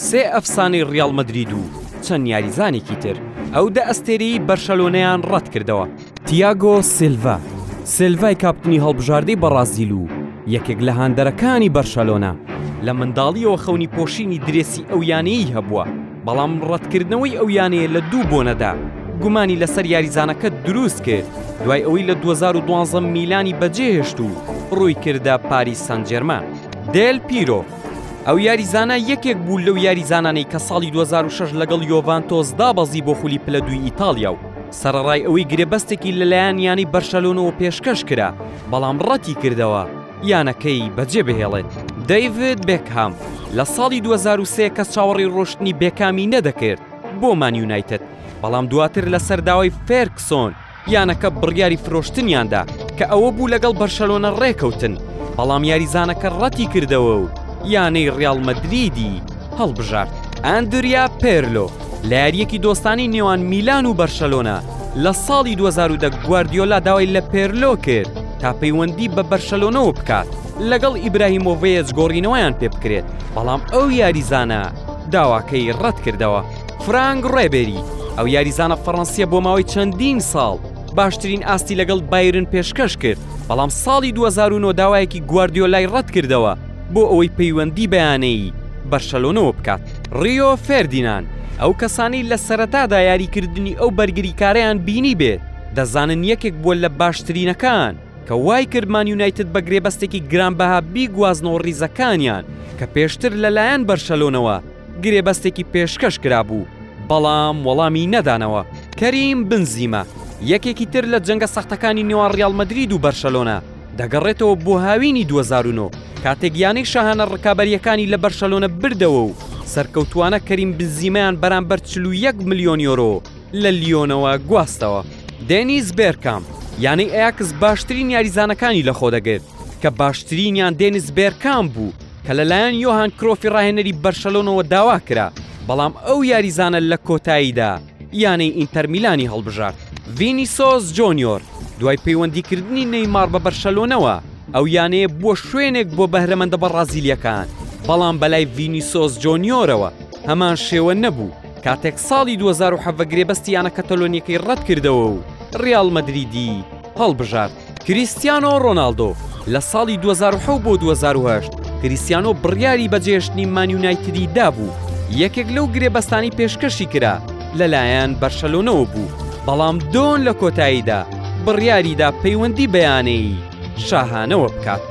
سێ ئەفسانەی ڕیاڵ مەدرید و چەند یاریزانێکی تر ئەو دە ئەستێرەیی بەرشەلۆنەیان ڕەتکردەوە. تیاگۆ سیلڤا، سیلڤای کاپتنی هەڵبژاردەی بەڕازیل و یەکێک لە هاندەرەکانی بەرشەلۆنە، لە منداڵییەوە خەونی پۆشینی درێسی ئەو یانەیەی هەبووە، بەڵام ڕەتکردنەوەی ئەو یانەیە لە دوو بۆنەدا گومانی لەسەر یاریزانەکە دروست کرد، دوای ئەوەی لە 2012 میلانی بەجێهێشت و ڕووی کردە پاریس سانجێرمان. دێل پیرۆ، ئەو یاریزانە یەکێک بوو لەو یاریزانانەی کە ساڵی 2006 لەگەڵ یۆڤانتۆس دابەزی بۆ خولی پلە دووی ئیتاڵیا و سەرەڕای ئەوەی گرێبەستێکی لەلایەن یانەی بەرشەلۆنەوە پێشکەش کرا، بەڵام ڕەتی کردەوە یانەکەی بەجێبهێڵێت. دەیڤد بێکهام، لە ساڵی 2003 کەس چاوەڕێی ڕۆشتنی بێکامی نەدەکرد بۆ مان یونایتد، بەڵام دواتر لەسەر داوای فێرگسۆن یانەکە بڕیاری فرۆشتنیان دا کە ئەوە بوو لەگەڵ بەرشەلۆنە ڕێکەوتن، بەڵام یاریزانەکە ڕەتی کردەوە و یانەی ڕیاڵ مەدریدی هەڵبژارد. ئەندریا پێرلۆ لە یارییەکی دۆستانەی نێوان میلان و بەرشەلۆنە لە ساڵی 2010 گواردیۆلا داوای لە پێرلۆ کرد تا پەیوەندی بە بەرشەلۆنەوە بکات لەگەڵ ئیبراهیمۆڤێچ گۆڕینەوەیان پێ بکرێت، بەڵام ئەو یاریزانە داواکەی ڕەتکردەوە. فرانک ڕێبێری، ئەو یاریزانە فەڕەنسییە بۆ ماوەی چەندین ساڵ باشترین ئاستی لەگەڵ بایرن پێشکەش کرد، بەڵام ساڵی 2009 داوایەکی گواردیۆلای ڕەتکردەوە بۆ ئەوەی پەیوەندی بە یانەی بەرشەلۆنەوە بکات. ڕیۆ فێردیناند، ئەو کەسانەی لە سەرەتادا یاریکردنی ئەو بەرگریکارەیان بینیبێت، دەزانن یەکێک بووە لە باشترینەکان، کە وایکرد مان یونایتد بە گرێبەستێکی گرانبەها بیگوازنەوە ڕیزەکانیان، کە پێشتر لەلایەن بەرشەلۆنەوە گرێبەستێکی پێشکەش کرابوو، بەڵام وەڵامی نەدانەوە. کەریم بنزیمە، یەکێکی تر لە جەنگە سەختەکانی نێوان ڕیاڵ مەدرید و بەرشەلۆنە، دەگەڕێتەوە بۆ هاوینی 2009، کاتێک یانەی شاهانە ڕکابەرییەکانی لە بەرشەلۆنە بردەوە و سەرکەوتووانە کەریم بنزیمەیان بەرامبەر 41 ملیۆن یۆرۆ لە لیۆنەوە گواستەوە. دێنیس بێرکامپ، یانەی ئەیاکس باشترین یاریزانەکانی لەخۆدەگرت، کە باشترینیان دێنیس بێرکامپ بوو، کە لەلایەن یۆهان کرۆفی ڕاهێنەری بەرشەلۆنەوە داوا کرا، بەڵام ئەو یاریزانە لە کۆتاییدا یانەی ئینتەرمیلانی هەڵبژارد. ڤینیسۆس جۆنیۆر، دوای پەیوەندیکردنی نەیماڕ بە بەرشەلۆنەوە، ئەو یانەیە بووە شوێنێک بۆ بەهرەمەندە بەڕازیلییەکان، بەڵام بەلای ڤینیسۆس جۆنیۆرەوە هەمان شێوە نەبوو، کاتێک ساڵی 2017 گرێبەستی یانە کەتەلۆنییەکەی ڕەتکردەوە و ڕیاڵ مەدریدی هەڵبژارد. کریستیانۆ ڕۆناڵدۆ، لە ساڵی 2007 بۆ 2008 کریستیانۆ بڕیاری بەجێهێشتنی مان یونایتدی دابوو، یەکێک لەو گرێبەستانەی پێشکەشی کرا لەلایەن بەرشەلۆنەوە بوو، بەڵام دۆن لە کۆتاییدا بڕیاریدا پەیوەندی بە یانەی شاهانەوە بکات.